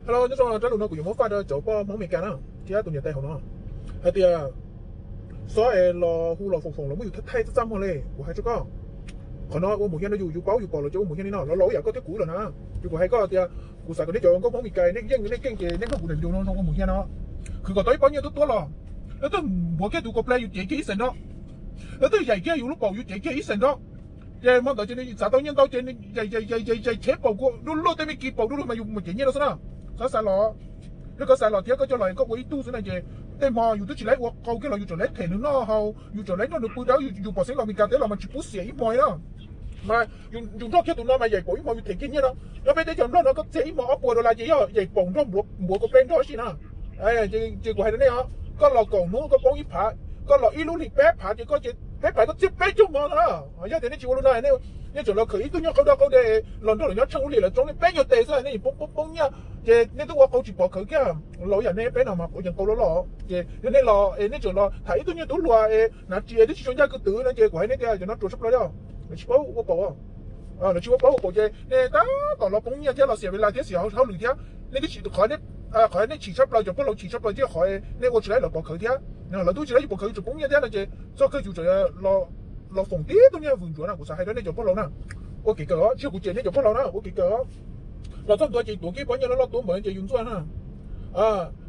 Hello, nyob zoo, rab lus no kuv yuav muab faj rau cov poj Hmoob Amelikas na thiab tus niam tais hauv no hais tias, xob es los hu los foom foom los muab yus thaij thaij txaj txaj muag li kuv hais rau koj. Qhov no ua mus hiaj no yus, yus paub yus pom los ces ua mus hiaj li no, los los ib yam koj thiab kuv lawm na. Ces kuv hais koj tias, kuv xav kom nej cov nkauj Hmoob Amelikas nej yeej nej keej ces nej mloog kuv daim video no zoo ua mus hiaj no. Khwv kom tau ib pob nyiaj tuab tuab los, lawv twb npuav kiag tus kom pla yus cev kiag ib xees nrog, lawv twb yaim kiag yus lub paum yus cev kiag ib xees nrog. Ces hmo ntawd ces nws txav tau nyiaj ntau ces nws yaim yaim yaim yaim yaim chev paum kuv du luj tej me kis paum du luj mas yus mus cev nyiaj no xwb na. Xav xav los, yog koj xav los thiab koj coj los koj ua ib tug xwb na ces tej hmo yus twb tsis laib ua qau kiag los yus tseem laib them nws noj haus, yus tseem laib nrog nws pw dawb, yus pom xeeb los Meskas teb los mas tsis pub xiam ib hmo li na. Mas yus nrog kiag tus no mas yaim paum ib hmo yus them kiag nyiaj no. Nyob peb teb chaws Nplog no koj txiag ib hmo ob puas dollar ces yog yaim paum nrog npuav kom peb nrog ib si na. Ces kuv hais rau nej os, koj los kaum hnub koj poob ib phav, koj los ib lub hlis peb phav ces koj ces peb phav koj txiag peb caug hmo no na. Yog tias nej tsis ua li no, nej tseem los khwv ib tug nyuag qau dawb qau de los nrog lawv nyob tsheej ua hli lawv tsoob nej peb nyuag tes xwb nej yeej poob poob poob nyiaj. Ces nej twb ua qau tsis pom khwv kiag, los yam nej peb no mas quav yees qau loj loj. Ces yog nej los es nej tseem los tham ib tug nyuag tub hluas es hnav ris twb tsis tshua ncaj kwv twm no ces kuv hais nej tias cov no ruam tshaj plaws li, lawv tsis paub ua paum. Lawv tsis ua paub ua paum ces nej tab tom los poob nyiaj thiab los xiam vis las thiab xiam hauj lwm thiab. Nej twb tsis, qhov, qhov nej chim tshaj plaws, cov pog laus chim tshaj plaws thiab qhov nej ua tsis laib lawv pom khawv thiab. Lawv twb tsis laib yus pom khawv yus tseem poob nyiaj thiab no ces txog kawg yus tseem los foom tib tug niag vwm ntsuav na. Kuv xav hais rau nej cov pog laus na, ua kev kawm os, tsis yog kuv cem nej cov pog laus na, ua kev kawm os. Los txog ntua ces tuav kiag pob nyiaj loj loj tuab npaum ces yus ntxuaj na.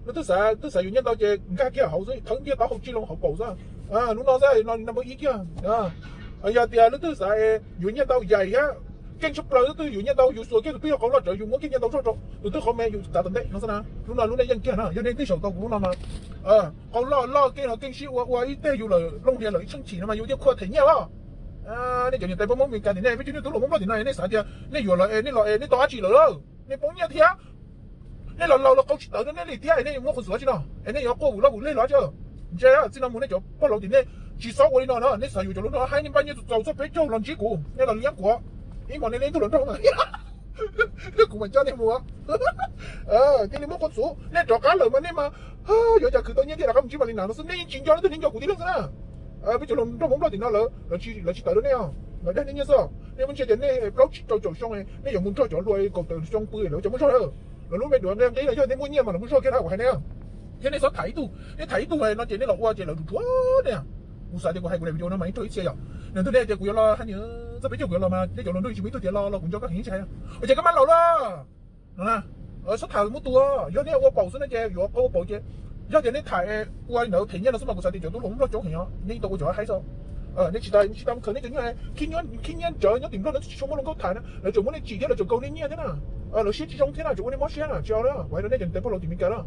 Lub twg xav, twg xav yuav nyiaj ntau ces nkag kiag hauv xwb, thawb ntiag taub hau tsij loo hauv paum xwb. Lub no xwb no nab npawb ib kiag. Yog tias lub twg xav yuav nyiaj ntau yaim thiab keej tshaj plaws, lub twg yuav nyiaj ntau yus xuas kiag tus twg yog qau loj tsawv yus muab kiag nyiaj ntau zog rau tus twg qau me yus txav tom ntej no xwb na. Lub no lub nej yeej kiag na, yog nej twg xyaum tau kuv lub no mas qau loj loj keej no keej sib ua ua ib teg yus lawm looj hlias lawm ib tsheej chim no mas yus thiaj khuaj them nyiaj os. Nej cov niam tais pog Hmoob Meskas tim nej peb cov niag tub hluas Hmoob Nplog tim no nej xav tias nej yuav lawm es nej los es nej tau dab tsi lawm, nej poob nyiaj thiab, nej los laus los qau tsis tawv rau nej li thiab es nej yuav muaj qhov xuav tsi no es nej yuav quaj vwm loj vwm leg los tsi. Ntse txij no mus nej cov pog laus tim nej tsis txhob ua li no na, nej xav yuav cov lub no haib nej npaj nyiaj txaus txog peb caug los ntsib kuv, nej los liab kuv, ib hmos nej li ib tug hluas nraug mas kuv mam coj nej mus. Cia li muab qhov txuv nej rov qab lawm mas nej mas yuav cas khwv tau nyiaj thiaj rov qab mus ntsib Malina no xwb, nej yeej tsis nco leej twg, nej nco kuv tib leeg xwb na. Peb cov hluas nraug Hmoob Nplog tim no lawv, lawv tsis tawv rau nej os, lawv dag nej nyiaj xwb. Nej muaj ntsia tias nej plaub tsib rau caum xyoo, nej yuav mus nrog cov hluas kaum tawm xyoo pw lawv cov muaj zog lawm, lawv lub me duav nqi nqi no yog nej muaj nyiaj mas lawv muaj zog kiag na, kuv hais nej. Thiab nej txhob tham ib tug, nej tham ib tug no ces nej los ua ces lawv rhuav rhuav nej. Kuv xav tias kuv hais kuv daim video no mas ib zaug ib txhia yom, nws ntu nej tias kuv yuav los hais tias txog peb caug kuv yuav los mas nej cov hluas nraug tsis muaj ib tug tias los los kuv nco koj heev tsis hais. Ua ces koj mam laus lawm no na. Txhob tham muaj tus, yog nej ua paum xwb no ces yuav qau ua paum ces, yog tias nej tham ua li ntawd them nyiaj no xwb mas kuv xav tias cov tub hluas Hmoob Nplog coob heev os, nej tau ua cov haib xwb. Nej tsis tas, tsis tas mus khwv nej cov nyuag khib nyiab ntawd nyob tim Nplog no tsis tshua muaj hluas nkauj tham na, lawv tseem muab nej tsim thiab lawv tseem kaus nej nyiaj thiab na. Lawv siab tsis zoo thiab na, tseem ua nej mob siab na, tsis au na, kuv hais rau nej cov niam tais pog laus tim Meskas na,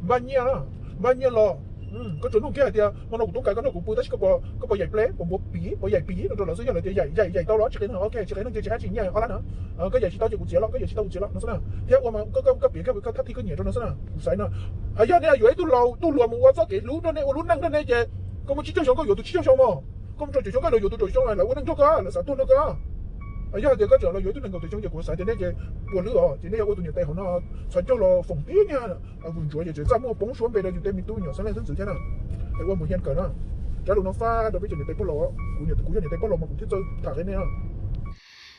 npaj nyiaj na, npaj nyiaj los. Koj tsuas nug kiag hais tias hmo no kuv tub nkaus koj nrog kuv pw tab sis koj puas yaim pleb, puas npuav piv, puas yaim piv no rau lawv xwb, yog lawv tias yaim yaim tau los tsis qi neeg, ok tsis qi neeg ces tsis hais tsis nyiaj ob lab na. Koj yaim tsis tau ces kuv txiav los, koj yaim tsis tau kuv txiav los no xwb na. Thiab ua mas koj piav kiag koj thab thij koj nyiam rau no xwb na, kuv xaiv no. Yog nej yuav ib tug laus tub hluas mus ua txoj kev hlub rau nej ua lub neej rau nej ces koj muaj tsib caug xyoo koj yuav tus tsib caug xyoo mog, koj mus rau caum xyoo koj yuav tus rau caum xyoo lawv ua neej nrog koj lawv xav tuag nrog koj. Yog hais tias koj tseem los yuav ib tug nees nkaum tawm xyoo ces kuv xav tias nej ces puas lwb os, ces nej yuav ua tus niam tais hauv no txhos caug los foom tib niag vwm ntsuav ces tseem txaj muag poob suab npe rau yus tej me tub me nyuam xeeb leej xeeb ntxwv thiab na. Es ua mus hiaj kawm na, rab lus no faj rau peb cov niam tais pog laus, kuv yog niam tais pog laus mas kuv thiaj txawj tham qhia nej.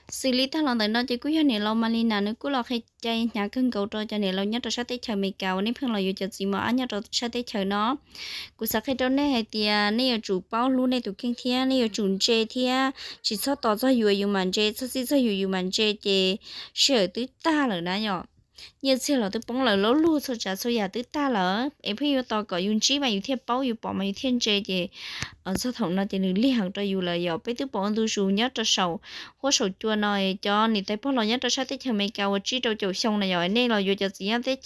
Xws li tag los ntawm no ces kuj yog niam laus Malina nws kuj los qhia cai hnyav kawg nkaus rau cov niam laus nyob rau sab teb chaws Amelikas uas nej pheej los yuav cov txiv mos ab nyob rau sab teb chaws no. Kuv xav qhia rau nej hais tias nej yuav tsum paub hlub nej tus kheej thiab nej yuav tsum ntse thiab tsis txhob tos txog yus yus mam ntse, txhob txij txog yus yus mam ntse ces sij hawm twb tag lawm na yom. Nyiaj txiag los twb poob lawm, lub lug txhua tsav txhua yam twb tag lawm es pheej yuav tos kom yus ntsib mas yus thiaj paub, yus pom mas yus thiaj ntse ces txog thaum no ces nws lig heev rau yus lawm yom. Peb twb pom ua ntu zus nyob rau saum huab saum cua no, cov niam tais pog laus nyob rau sab teb chaws Amelikas uas tsib rau caum xyoo na yom, nej los yuav cov txiv nyob teb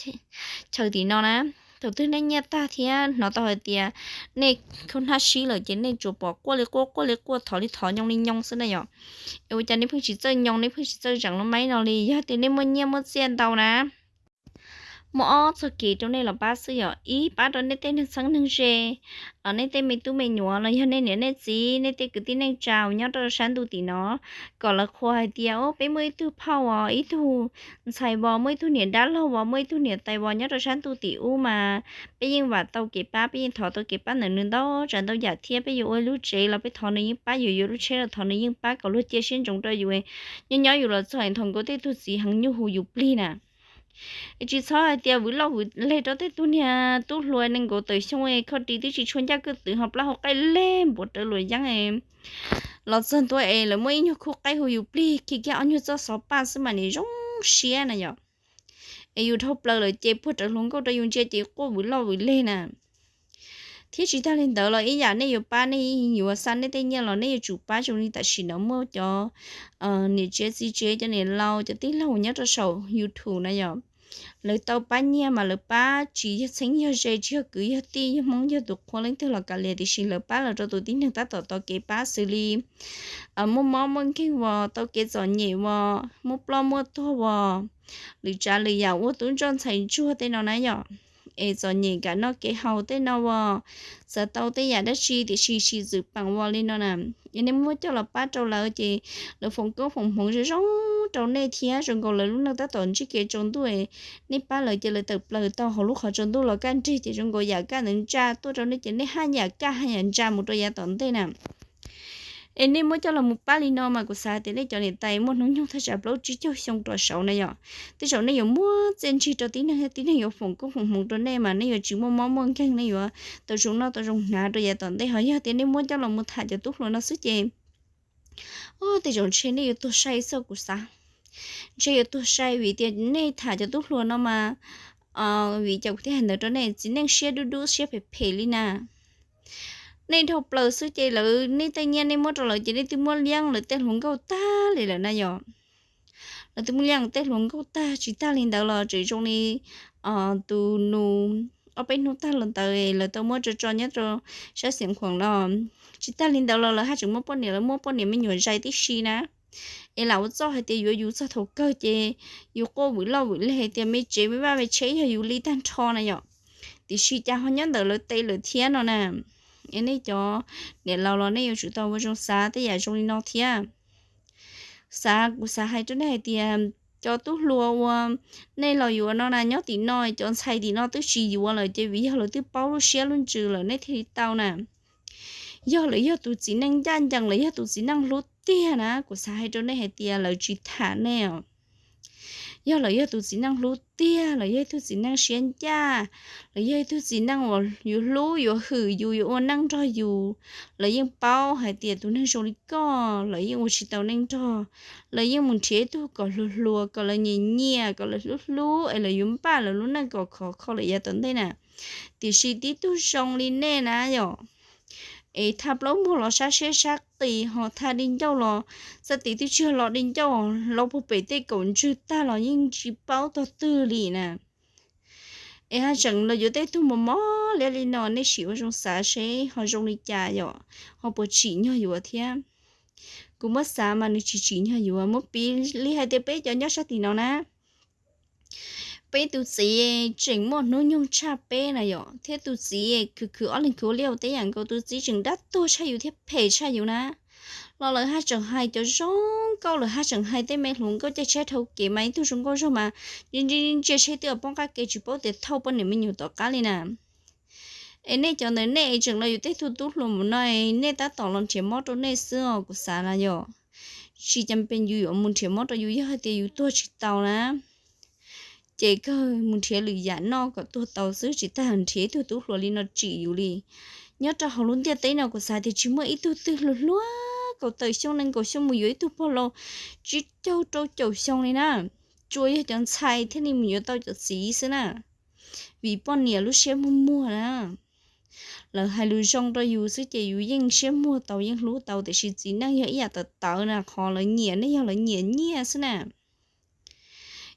chaws tim no na, thaum twg nej nyiaj tag thiab hnov tau hais tias nej khaub hnab sib lawm ces nej tsuas pom quaj li quaj, quaj li quaj, thov li thov, nyoo li nyoo xwb na yom. Es ua cas nej pheej tsis txawj nyoo, nej pheej tsis txawj zeem lub maib no li? Yog tias nej muaj nyiaj muaj txiaj ntau na, muaj ob txoj kev rau nej los pab xwb yom. Ib, pab rau nej tej neeg txheeb neeg ze, nej tej me tub me nyuam los yog nej niam nej txiv, nej tej kwv tij neej tsa uas nyob rau sab ntuj tim no, kom lawv qhuas hais tias, o, peb muaj ib tug phauj os, ib tug ntxhais vos, muaj ib tug niam dab laug vos, muaj ib tug niam tais vos nyob rau sab ntuj tim ub mas peb yeej vam tau kev pab, peb yeej thov tau kev pab ntawm nws ntau tsav ntau yam thiab. Peb yuav ua lub tsev los peb thov nws yeej pab, yuav yuav lub tsheb los thov nws yeej pab, kom luag cia siab ntsoov rau yus. Nyob nyob yus los txog thaum nkaus tej tug txiv heev nyuj hu yus plig na. Es tsis txhob hais tias vwm loj vwm leg rau tej tug niag tub hluas nees nkaum tawm xyoo, kho ris twb tsis tshua ncaj kwj twm ho plaub hau qaij leg npuas rawv luam yeeb. Los txog ntua es lawv muaj ib nyuag khub qaib hu yus plig khi kiag ob nyuag txoj xov paj xwb mas nim zoo siab na yom. Es yus dhau plaws lawm ces puag rawv hluas nkauj rau yus ntsia ces quaj vwm loj vwm leg na. Thiab tsis tag li ntawd los ib yam nej yuav pab nej yuav xa nej tej nyiaj los nej yuav tsum pab zoo li tam sim no muaj cov niam tsev txiv tsev, cov niam laus, cov tij laug nyob rau saum YouTube na yom. Lawv tau pab nyiaj mas lawv pab tsis yog txheeb yog ze, tsis yog kwv yog tij, yog Hmoob yog tus qhua leej twg los kav liam, tiam sis lawv pab los rau tus tib neeg tab tom tau kev pab xws li muaj mob muaj nkeeg os, tau kev txom nyem os, muaj ploj muaj tuag os, lwm tsav lwm yam ua tub ntsoj ntxhais ntsuag tej no na yom. Es txom nyem kam noj kev haus tej no os, xav tau tej yam dab tsi tiam sis tsis txwm peem os li no na. Es nej muab coj los pab rau lawv ces lawv foom koob foom hmoov zoo zoo rau nej thiab, zoo nkaus lawv lub neej tab tom ntsib kev tsaus ntuj, nej pab lawv ces lawv tawm plaws tau hauv lub qhov tsaus ntuj los kaj nrig ces zoo nkaus yam kaj ntawd ntsa tuaj rau nej ces nej haj yam kaj haj yam ntsa mus rau yav tom ntej na. Es nej muab coj los mus pab li no mas kuv xav tias nej cov niam tais muaj hnub nyoog thaj tsam plaub tsib caug xyoo rov saud na yom, tej zaum nej yuav muaj txiaj ntsig rau tib neeg, tib neeg yuav foom koob foom hmoov rau nej mas nej yuav tsis muaj mob muaj nkeeg, nej yuav tau zoo noj tau zoo hnav rau yav tom ntej. Ho yog tias nej muab coj los mus tham cov tub hluas no xwb ces tej zaum ntshe nej yuav tuag sai xwb kuv xav. Ntshe yuav tuag sai vim tias nej tham cov tub hluas no mas, vim cas kuv thiaj hais ntawd rau nej, txiv neej siab dub dub siab phem phem li na. Nej dhau plaws xwb ces lawv nej tej nyiaj nej muab rau lawv ces nej twb muab liab lawv tej hluas nkauj tag li lawm na yom. Lawv twb muab liab lawv tej hluas nkauj tag, tsis tag li ntawd los tseem zoo li tus nus ob peb hnub tag los ntawd lawv tau muab tso tso nyob rau sab Xeev Khuam no. Tsis tag li ntawd los lawv haj tseem muab poj niam, lawv muab poj niam me nyuam zais tib si na. Es lam ua txuj hais tias yuav yus txog thaum kawg ces yus quaj vwm loj vwm leg hais tias me tsev me vaj me tsheb yog yus li tag nrho na yom. Tiam sis cas ho nyob ntawm lawv tes lawm thiab no na. Es nej cov niam laus los nej yuav tsum tau ua zoo xav tej yam zoo li no thiab. Xav, kuv xav hais rau nej hais tias cov tub hluas uas nej los yuav no na, nyob tim no cov ntxhais tim no twb tsis yuav lawm ces vim yog lawv twb paub lub siab lub ntsws lawm nej thiaj li tau na. Yog lawv yog tus txiv neej ncaj ncees, lawv yog tus txiv neej hlub tiag na, kuv xav hais rau nej hais tias lawv tsis tham nej os. Yog lawv yog tus txiv neej hlub tiag, lawv yog ib tug txiv neej siab ncaj, lawv yog ib tug txiv neej uas yuav hlub yuav hwm yus, yuav ua neej nrog yus, lawv yeej paub hais tias tus neeg zoo li koj lawv yeej ua tsis tau neej nrog. Lawv yeej mus nrhiav ib tug kom hluas hluas, kom lawv nyiam nyiam, kom lawv hlub hlub es lawv yuav npaj lawv lub neej kom khov kho lawm yav tom ntej na. Tiam sis tib tug zoo li nej na yom, es thaj plaub muag los sab siab sab qis, ho thaj di ncauj los txaj tim twb tsis yog los di ncauj, los puag pem tej kaum ntswg tag los yeej tsis paub tog twg li na. Es haj tseem los yuav tej tug mos mos liab li no, nej sim ua zoo xav seb ho zoo li cas yom, ho puas tsim nyog yuav thiab. Kuv muab xav mas nws tsis tsim nyog yuav. Muab piv li hais tias peb cov nyob sab tim no na, peb tus txiv tseem muaj hnub nyoog tshaj peb na yom, thiab tus txiv khwv khwv ob leeg khwv ua liaj ua teb yam nkaus, tus txiv tseem dab tuag tshaj yus thiab phem tshaj yus na. Los lawv haj tseem hais cov zoo nkauj, lawv haj tseem hais tej me hluas nkauj caij tsheb dhau kev mas ib tug zoo nkauj zog mas ntsia ntsia seb twb poob qab ke tsis paub tias thauj poj niam me nyuam tom qab li na. Es nej cov ntawd nej tseem los yuav tej tug tub hluas mus no, nej tab tom los nrhiav mob rau nej xwb os, kuv xav na yom. Tsis cas pes yus yuav mus nrhiav mob rau yus, yog hais tias yus tuag tsis tau na, ces kawg mus nrhiav lwm yam noj kom tuag tau xwb, tsis tas nrhiav ib tug tub hluas li no tsim yus li. Nyob rau hauv lub ntiaj teb no kuv xav tias tsis muaj ib tug twg hluas hluas kaum tawm xyoo nees nkaum xyoo mus yuav ib tug pog laus tsib caug rau caum xyoo li na. Tsuas yog cov ntxhais thiaj li mus yuav tau cov txiv xwb na, vim poj niam lub siab muag muag na. Lawv hais lus zoo rau yus xwb ces yus yeej siab muag tau yeej hlub tau, tiam sis txiv neej yog ib yam tawv tawv na, qhov lawv nyiam nej yog lawv nyiam nyiaj xwb na.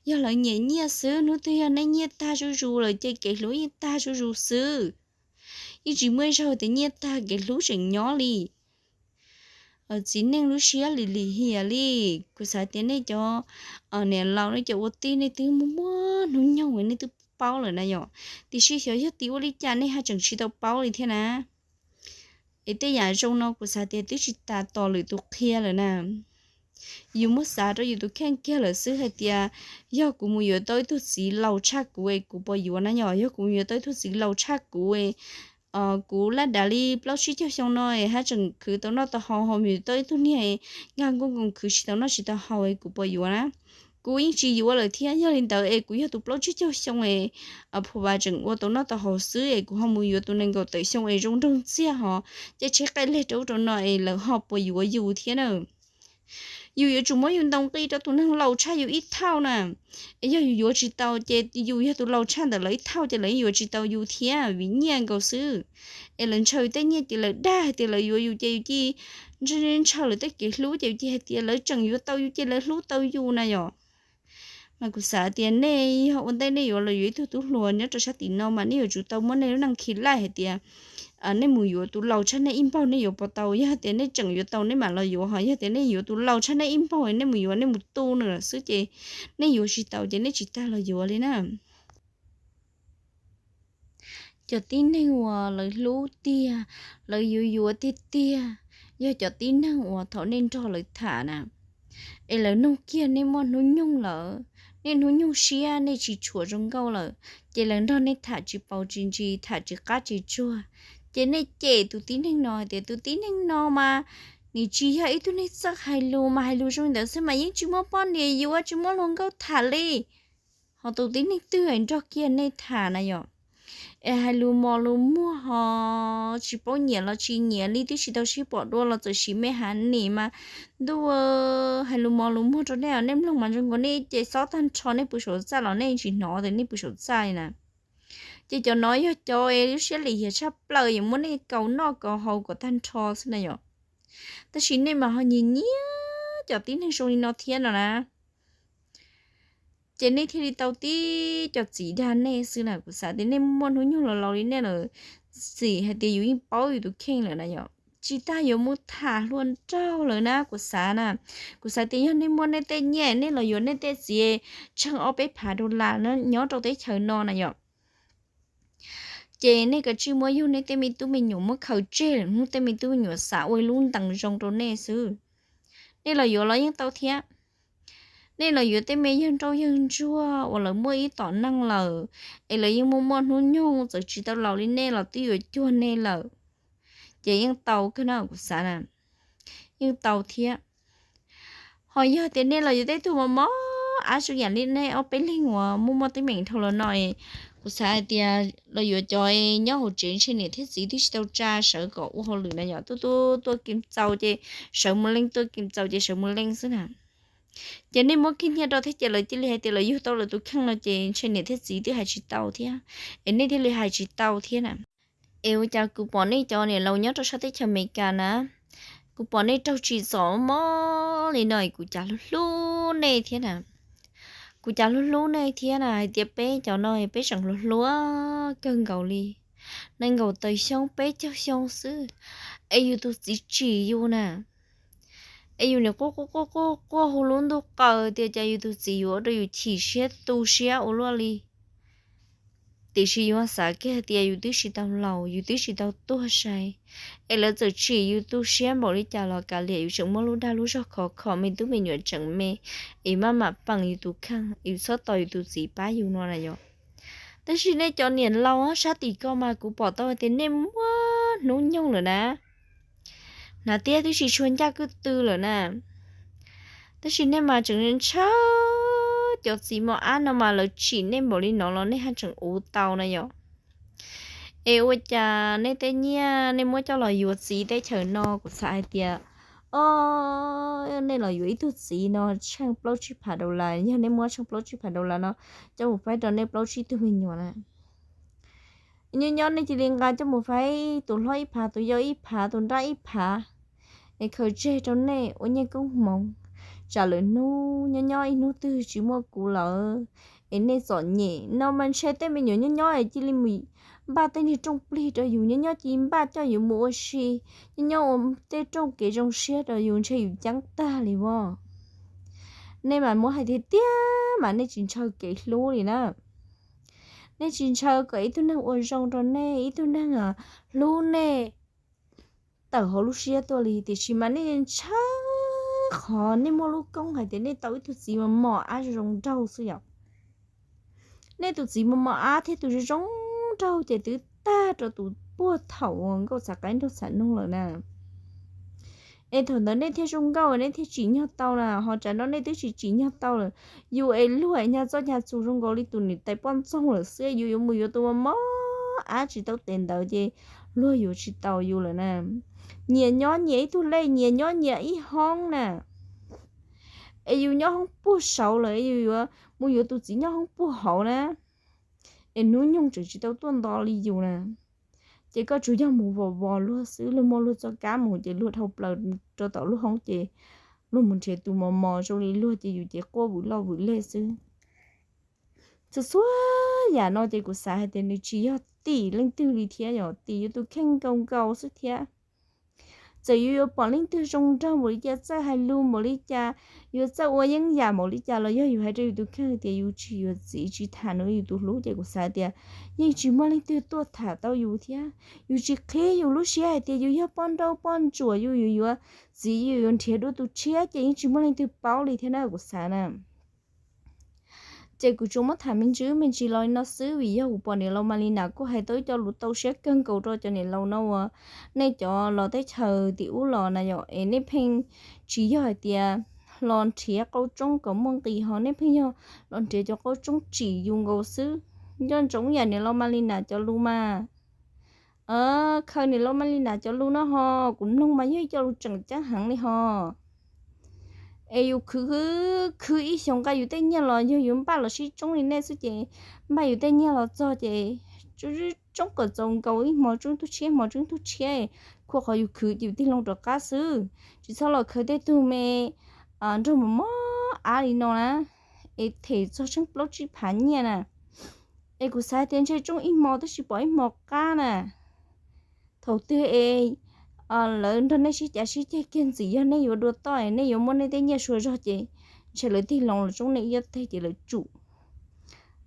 Yog lawv nyiam nyiaj xwb, hnub twg yog nej nyiaj tag zuj zus lawm ces kev hlub yeej tag zuj zus xwb. Yeej tsis muaj ib zaug tias nyiaj tag kev hlub tseem nyob li. Txiv neej lub siab lim lim hiam li. Kuv xav tias nej cov niam laus nej cov ua tij nej twb muaj muaj hnub nyoog nej twb paub lawm na yom, tiam sis xyov yog tim ua li cas nej haj tseem tsis tau paub li thiab na. Es tej yam zoo no kuv xav tias twb tsis tas tos lwm tus qhia lawm na. Yus muab xav rau yus tus kheej kiag lawm xwb hais tias yog kuv mus yuav tau ib tug txiv laus tshaj kuv es kuv puas yuav na yom, yog kuv mus yuav tau ib tug txiv laus tshaj kuv es kuv laj dav li plaub tsib caug xyoo no es haj tseem khwv tau noj tau haus, ho mus yuav tau ib tug niag nkag nkuj nkoos khwv tsis tau noj tsis tau haus es kuv puas yuav na. kuv yeej tsis yuav lawm thiab. Yog li ntawd es kuv yog tus plaub tsib caug xyoo es phu vas tseem ua tau noj tau haus xwb es kuv ho mus yuav tus nees nkaum tawm xyoo es zoo nraug ntxiag hos caij tsheb qaij leg rau ub rau no es lawv ho puas yuav yus thiab na? Yus yuav tsum muab yus ntaus nqi rau tus neeg laus tshaj yus ib thauj na. Es yog yus yuav tsis tau ces yus yog tus laus tshaj ntawm lawv ib thauj ces lawv yeej yuav tsis tau yus thiab vim nyiaj nkaus xwb. Es lawv ntshaw yus tej nyiaj ces lawv dag hais tias lawv yuav yus ces yus cia ntshaw lawv tej kev hlub ces yus cia hais tias lawv tseem yuav tau yus ces lawv hlub tau yus na yom. Mas kuv xav tias nej yog ua ntej nej yuav los yuav ib tug tub hluas nyob rau sab tim no mas nej yuav tsum tau muab nej lub neej khi laij hais tias nej mus yuav tus laus tshaj nej ib npaug nej yuav puas tau. Yog tias nej tseem yuav tau nej mam los yuav, ho yog tias nej yuav tus laus tshaj nej ib npaug nej mus yuav nej mus tu nws lawm xwb ces nej yuav tsis tau ces nej tsis tas los yuav li na. Cov tib neeg uas lawv hlub tiag, lawv yuav yuav tiag tiag, yog cov tib neeg uas thaum nej nrog lawv tham na, es lawv nug kiag nej muaj hnub nyoog lawm, nej hnub nyoog siab nej tsis tshuav zoo nkauj lawm, ces lawv nrog nej tham tsis paus tsis ntsis, tham tsis qab tsis tsuag, ces nej cem tus tib neeg no hais tias tus tib neeg no mas nws tsis yog ib tug neeg txawj hais lus, mas hais lus zoo li ntawd xwb mas yeej tsis muaj poj niam yuav, tsis muaj hluas nkauj tham li. Ho tus tib neeg twg nrog kiag nej tham na yom, es hais lus mos lus muag ho tsis paub nyiam los tsis nyiam li, twb tsis tau sib pom dua los txawm siv me hav nim mas ntuj, hais lus mos lus muag rau nej, nej mloog mas zoo nkaus nej ces xob tag nrho, nej pw saum txaj los nej tsis hnov tias nej pw saum txaj li na. Ces cov no yog cov lub siab lim hiam tshaj plaws yuav muab nej kaus noj kaus haus kom tag nrho xwb na yom. Tab sis nej mas ho nyiam nyiam cov tib neeg zoo li no thiab no na. Ces nej thiaj li tau tib co txiv dag nej xwb na. Kuv xav tias nej muaj hnub nyoog los laus li nej lawm, txim hais tias yus yeej paub yus tus kheej lawm na yom. Tsis tas yuav mus tham hluas nraug lawm na kuv xav na. Kuv xav tias yog nej muaj nej tej nyiaj nej los yuav nej tej txiv tsheej ob peb phav dollar nyob rau teb chaws no na yom. Ces nej kav tsij muab yug nej tej me tub me nyuam muab khaws tseg lawm hnub tej me tub me nyuam xav ua ib lub ntees zoo rau nej xwb. Nej los yuav los yeej tau thiab. Nej los yuav tej me yawg nrauj yawg ntsuag uas lawv muaj ib tom neej lawm, es lawv yeej muaj muaj hnub nyoog txawm tsis tau laus li nej los twb yuav cuag nej lawm. Ces yeej tau kawg na kuv xav na, yeej tau thiab. Ho yog tias nej los yuav tej tug mos mos ab zoo yam li nej ob peb leeg uas muaj muaj teeb meem dhau los no, kuv xav hais tias los yuav cov nyob hauv tsev ntshe niam thiab txiv twb tsis tau tsa sawv kom ua hauj lwm na yom, tuaj tuaj tuaj kim txaus ces sawv mus leej, tuaj kim txaus ces sawv mus leej xwb na. Ces nej muab kiag nyiaj rau thiab ces lawv cia li hais tias lawv yug tau lawv tus kheej no ces ntshe niam thiab txiv twb hais tsis tau thiab, es nej thiaj li hais tsis tau thiab na. Es ua cas kuv pom nej cov niam laus nyob rau sab teb chaws Amelikas na, kuv pom nej raug tsim txom mob li no es kuv cas hlub hlub nej thiab na. Kuv cas hlub hlub nej thiab na, hais tias peb cov no peb tseem hluas hluas kawg nkaus li, nees nkaum tawm xyoo peb caug xyoo xwb, es yus tus txiv tsim yus na. Es yus niam quaj quaj quaj quaj hu lub ntuj qaws tias cas yus tus txiv yuav ua rau yus chim siab tu siab ua luaj li. Tiam sis yus xav kiag hais tias yus twb tsis tau laus, yus twb tsis tau tuag sai, es lawv txawm tsim yus tu siab npaum li cas los kav liam, yus tseem muaj lub dag lub zog khov kho, me tub me nyuam tseem me, es maj mam peem yus tus kheej, yus txhob tos yus tus txiv pab yus no na yom. Tab sis nej cov niam laus sab tim ko mas kuv pom tau hais tias nej muaj hnub nyoog lawm na. Hnav tiab twb tsis tshua ncaj kwj tw lawm na. Tab sis nej mas tseem ntshaw cov txiv mos ab no mas lawv tsim nej npaum li no los nej haj tseem uv tau na yom. Es ua cas nej tej nyiaj nej muab coj los yuav txiv teb chaws no, kuv xav hais tias, o, nej los yuav ib tug txiv no tsheej plaub tsib phav dollar, yog nej muab tsheej plaub tsib phav dollar no coj mus faib rau nej plaub tsib tug me nyuam na, nyob nyob nej cia li nqa coj mus faib tus hlob ib phav, tus yau ib phav, tus nrab ib phav, es khaws tseg rau nej ua nyiaj koob hmoov, tsam lwm hnub nyob nyob ib hnub twg tsis muaj kuv lawm es nej txom nyem no mas ntshe tej me nyuam nyob nyob es cia li mus npaj tej niag rooj plig rau yus, nyob nyob cia li npaj coj yus mus ua si, nyob nyob ua tej rooj kev zoo siab rau yus, ntshe yus ceeb tag li as. Nej mas muab hais tiag tiag mas nej tsis ntshaw kev hlub li na. Nej tsis ntshaw kom ib tug neeg ua zoo rau nej, ib tug neeg hlub nej tawm hauv lub siab tuaj li, tiam sis mas nej ntshaw qhov nej muaj lub koob hais tias nej tau ib tug txiv mos mos ab zoo nraug xwb yom. Nej tus txiv mos mos ab thiab tus zoo zoo nraug ces twb tag rau tus puag thaum uas nkauj txhav qaib nraug txhav noog lawm na. Es thaum ntawd nej thiaj zoo nkauj, nej thiaj tsim nyog tau na, ho tsam no nej twb tsis tsim nyog tau lawm. Yus es luag es nyag txoj nyag txus zoo nkaus li tus niam tais poj ntxoog lawm xwb, yus yuav mus yuav tus mos mos ab tsis tau tes ntawd ces luag yuav tsis tau yus lawm na. Nyias nyob nyias ib tug lej, nyias nyob nyias ib hoob na. Es yus nyob hoob puag saud lawm, yus yuav mus yuav tus txiv nyob hoob puag hauv na. Es hnub nyoog tseem tsis tau tuaj nto li yus na. Ces koj tsuas yog mus vos vos luag xwb, luag muaj luag txoj kab mus ces luag dhau plaws rau tom luag hoob ces luag mus nrhiav tus mos mos zoo li luag ces yus ces quaj vwm loj vwm lej xwb. Txhua txhua yam no ces kuv xav hais tias nws tsis yog tim leej twg li thiab, yog tim yus tus kheej nkaus nkaus xwb thiab. Txawm yus yuav pom leej twg zoo nraug npaum li cas, txawj hais lus npaum li cas, yuav txawj ua yeeb yam npaum li cas los yog yus hais rau yus tus kheej tias yus tsis yuav txiv tsis tham nws yus tus hlub ces kuv xav tias yeej tsis muaj leej twg tuaj tham tau yus thiab. Yus tsis qhib yus lub siab hais tias yus yog poj nrauj poj ntsuam yus yuav yuav txiv yus yuav nrhiav dua tus tshiab ces yeej tsis muaj leej twg paub li thiab na kuv xav na. Ces kuv tsuas muab tham me ntsis me ntsis los li no xwb vim yog kuv pom niam laus Malina kuj hais tau ib co lus tau siab kawg nkaus rau cov niam laus no uas nej cov los teb chaws tim ub los na yom, es nej pheej tsis yog hais tias los nrhiav qau tsoob kom muaj nqis ho nej pheej yog los nrhiav cov qau tsoob tsim yus nkaus xwb. Nco ntsoov yam niam laus Malina cov lus mas. Khaws niam laus Malina cov lus no ho, kuv mloog mas yog ib co lus tseem ceeb heev li ho. Es yus khwv khwv ib xyoos nqa yus tej nyiaj los yog yus npaj los sib tsoob li nej xwb ces npaj yus tej nyiaj los txog ces tsoob kom txaus nkaus ib hmo tsoob tug tshiab, hmo tsoob tug tshiab, khua qhov yus khwv ces yus tig loo rov qab xwb. Tsis txhob los khaws tej tug me nraug mos mos ab li no na, es them txog tsheej plaub tsib phav nyiaj na. Es kuv xav tias ntshe tsoob ib hmo twb tsis pom ib hmo qab na. Thaum twg es lawv nrog nej sib cav sib ceg kiag ntxim yog nej yuav dua toj es nej yuav muab nej tej nyiaj sua zog ces ntshe lawv tig loo los tsoob nej ib ob teg ces lawv tsum.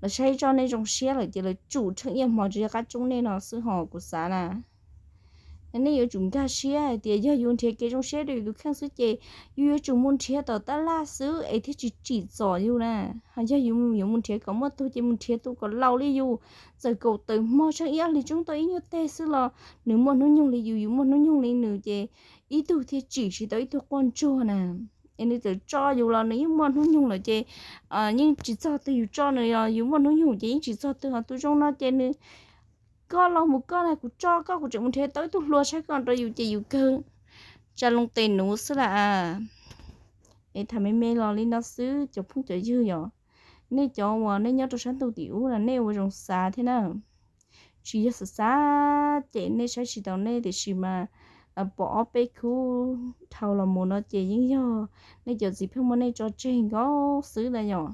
Lawv saib tso nej zoo siab lawm ces lawv tsum tsheej ib hmo tsis yog qab tsoob nej no xwb ho kuv xav na. Nej yuav tsum nkag siab hais tias yog yus nrhiav kev zoo siab rau yus tus kheej xwb ces yus yuav tsum mus nrhiav tom tab laj xwb es thiaj tsis tsim txom yus na. Ho yog yus yuav mus nrhiav kom muaj tug ces mus nrhiav tus kom laus li yus, txawm kaum tawm hmo tsheej ib ob hlis tsoob tau ib nyuag teg xwb los nws muaj hnub nyoog li yus, yus muaj hnub nyoog li nws ces ib tug thiaj tsim tsis tau ib tug quaj ntsuag na. Es nws txawm tso yus los nws yeej muaj hnub nyoog lawm ces yeej tsis txog twg yus tso nws, yus muaj hnub nyoog ces yeej tsis txog twg. Ho tus zoo no ces nws, koj los mus koj na, kuv tso koj, kuv tseem mus nrhiav tau ib tug hluas saib koj rau yus ces yus kawg tsa loo tes nuv xwb las. Es tham me me los li no xwb cov phooj cov ywg yom. Nej cov uas nej nyob rau sab ntuj tim ub na nej ua zoo xav thiab na. Tsis yog xav xav ces nej saib tsis taus nej tiam sis mas pom ob peb khub dhau los mus no ces yeej yog nej cov txiv pheej muab nej tso tseg nkaus xwb na yom.